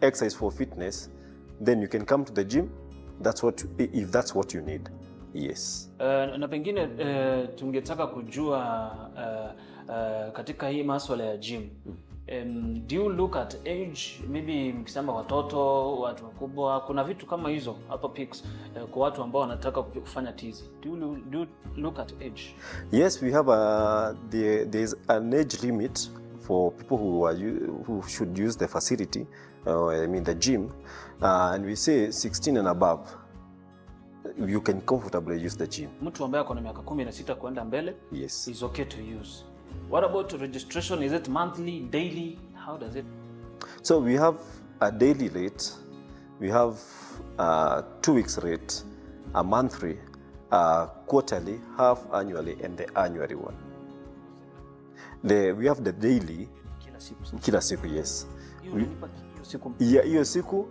Speaker 5: exercise for fitness, then you can come to the gym. That's what if that's what you need. Yes.
Speaker 1: Na pengine tungetaka kujua katika hii maswala ya gym, do you look at age? Maybe mkisema watoto, watu wakubwa, kuna vitu kama hizo hapa Peaks, kwa watu ambao wanataka kufanya tizi, do you look at age?
Speaker 5: Yes, we have a there, there's an age limit for people who should use the facility, I mean the gym, and we say 16 and above. You can comfortably use the gym.
Speaker 1: Mtu ambaye ako na miaka 16 kuenda mbele
Speaker 5: Yes.
Speaker 1: is okay to use. What about registration? Is it monthly, daily? How does it
Speaker 5: So we have a daily rate, we have a 2 weeks rate, a monthly, a quarterly, half annually, and the annually one. We have the daily.
Speaker 1: Kila siku sasa.
Speaker 5: Kila siku, yes.
Speaker 1: Hiyo unalipa hiyo siku?
Speaker 5: Ya hiyo siku,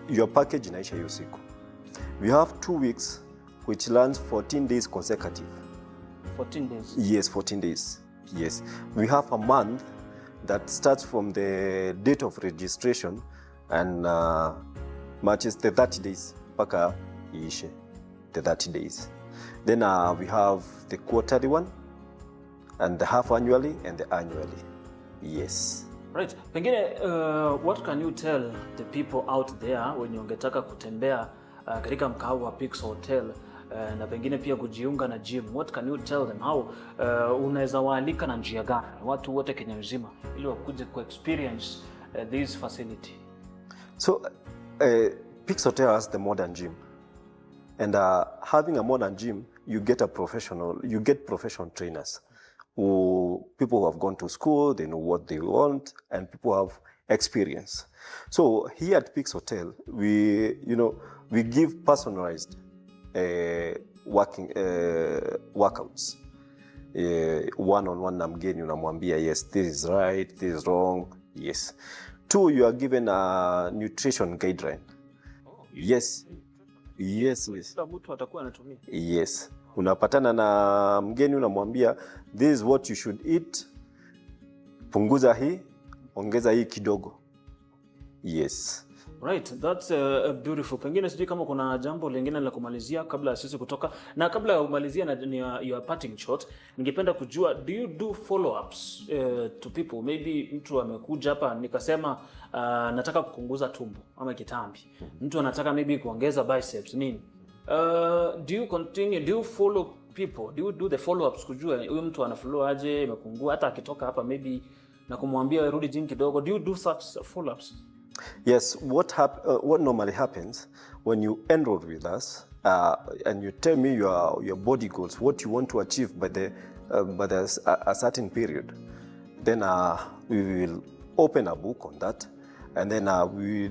Speaker 5: your package inaisha hiyo siku. We have 2 weeks, which runs 14 days consecutive.
Speaker 1: 14 days?
Speaker 5: Yes, 14 days. Yes. We have a month that starts from the date of registration and matches the 30 days mpaka iishe the 30 days. Then we have the quarterly one and the half annually and the annually. Yes.
Speaker 1: Right. Pengine what can you tell the people out there wenye ungetaka kutembea katika mkahawa wa Peaks Hotel na pengine pia kujiunga na gym? What can you tell them? How unaweza waalika na njia gani watu wote Kenya nzima ili wakuje ku experience this facility?
Speaker 5: So, Peaks Hotel has the modern gym. And having a modern gym, you get professional trainers who people who have gone to school, they know what they want, and people have experience. So here at Peaks Hotel, we give personalized workouts. One on one na mgeni unamwambia, "Yes, this is right, this is wrong." Yes. Two, you are given a nutrition guideline. Yes.
Speaker 1: Kila mtu atakuwa anatumia.
Speaker 5: Yes, unapatana na mgeni, unamwambia, "This is what you should eat, punguza hii, ongeza hii kidogo." Yes.
Speaker 1: Right, that's beautiful. Pengine sijui kama kuna jambo lingine la kumalizia kabla ya sisi kutoka. Na kabla ya kumalizia na ni your parting shot, ningependa kujua, do you do follow-ups to people? Maybe mtu amekuja hapa, nikasema nataka kupunguza tumbo ama kitambi. Mtu anataka maybe kuongeza biceps, nini? Do you continue, do you follow people? Do you do the follow-ups kujua huyu mtu ana flow aje, imepungua, hata akitoka hapa maybe na kumwambia rudi gym kidogo? Do you do such follow-ups?
Speaker 5: Yes, what normally happens when you enroll with us and you tell me your body goals, what you want to achieve by a certain period, then we will open a book on that, and then we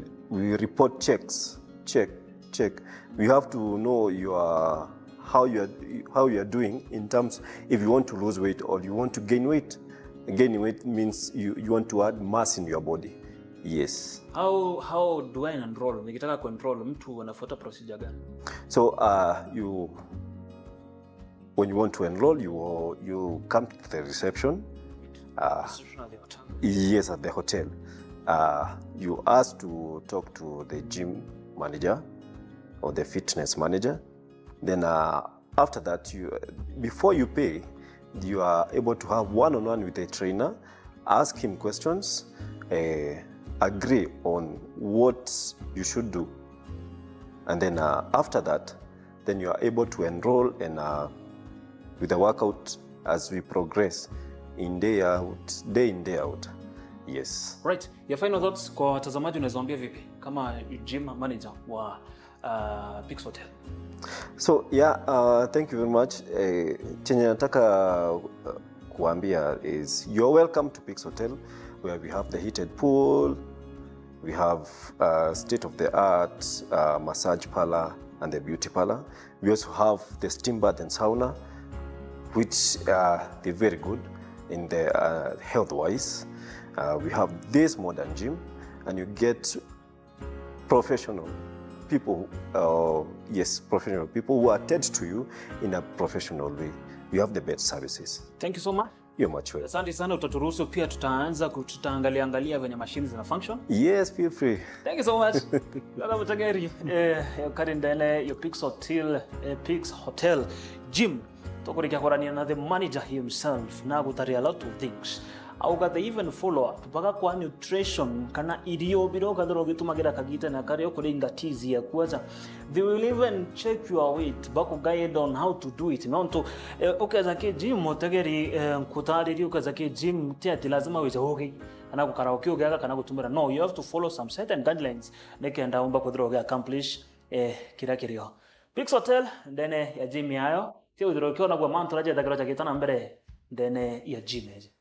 Speaker 5: report checks, check, check. We have to know your how you are doing in terms if you want to lose weight or you want to gain weight. Gaining weight means you want to add mass in your body. Yes.
Speaker 1: How do I enroll? Nikitaka kuenroll mtu anafuata procedure gani?
Speaker 5: So you, when you want to enroll, you come to the reception.
Speaker 1: Reception at the hotel.
Speaker 5: Yes, at the hotel. You ask to talk to the gym manager or the fitness manager. Then after that, you before you pay, you are able to have one-on-one with the trainer, ask him questions, agree on what you should do, and then after that, then you are able to enroll and with the workout as we progress in day out, day in, day out. Yes.
Speaker 1: Right. Your final thoughts kwa watazamaji, unaweza waambia vipi kama gym manager wa Peaks Hotel?
Speaker 5: So yeah, thank you very much. Chenye nataka kuambia is you're welcome to Peaks Hotel, where we have the heated pool, we have state of the art massage parlor and the beauty parlor. We also have the steam bath and sauna, which they're very good in the health wise. We have this modern gym, and you get professional people, yes, professional people who attend to you in a professional way. We have the best services.
Speaker 1: Thank you so much.
Speaker 5: You're much welcome.
Speaker 1: Asante sana, utaturuhusu pia tutaanza tutaangalia angalia venye machines zina function.
Speaker 5: Yes, feel free.
Speaker 1: Thank you so much. Lala mutageri kari ndene yo Pix Hotel, Pix Hotel Gym tukurikia korania na the manager himself na gutaria a lot of things, auga they even follow up mpaka kwa nutrition kana irio biro ukathira ugitumagira kagita na karia ukuringa tizi ya kuacha. They will even check your weight, baku guide on how to do it, nontu ukeza ki gym mutegeri, nkutariria ukeza ki gym ti ati lazima wije ugi kana gukara ukiugiaga kana gutumira. No, you have to follow some certain guidelines nikenda umba kwithira ugi accomplish kiria kirio Pix Hotel ndene ya gym yayo ti withira ukiona gwa mantu rajethagirwa jagita na mbere ndene ya gym eje.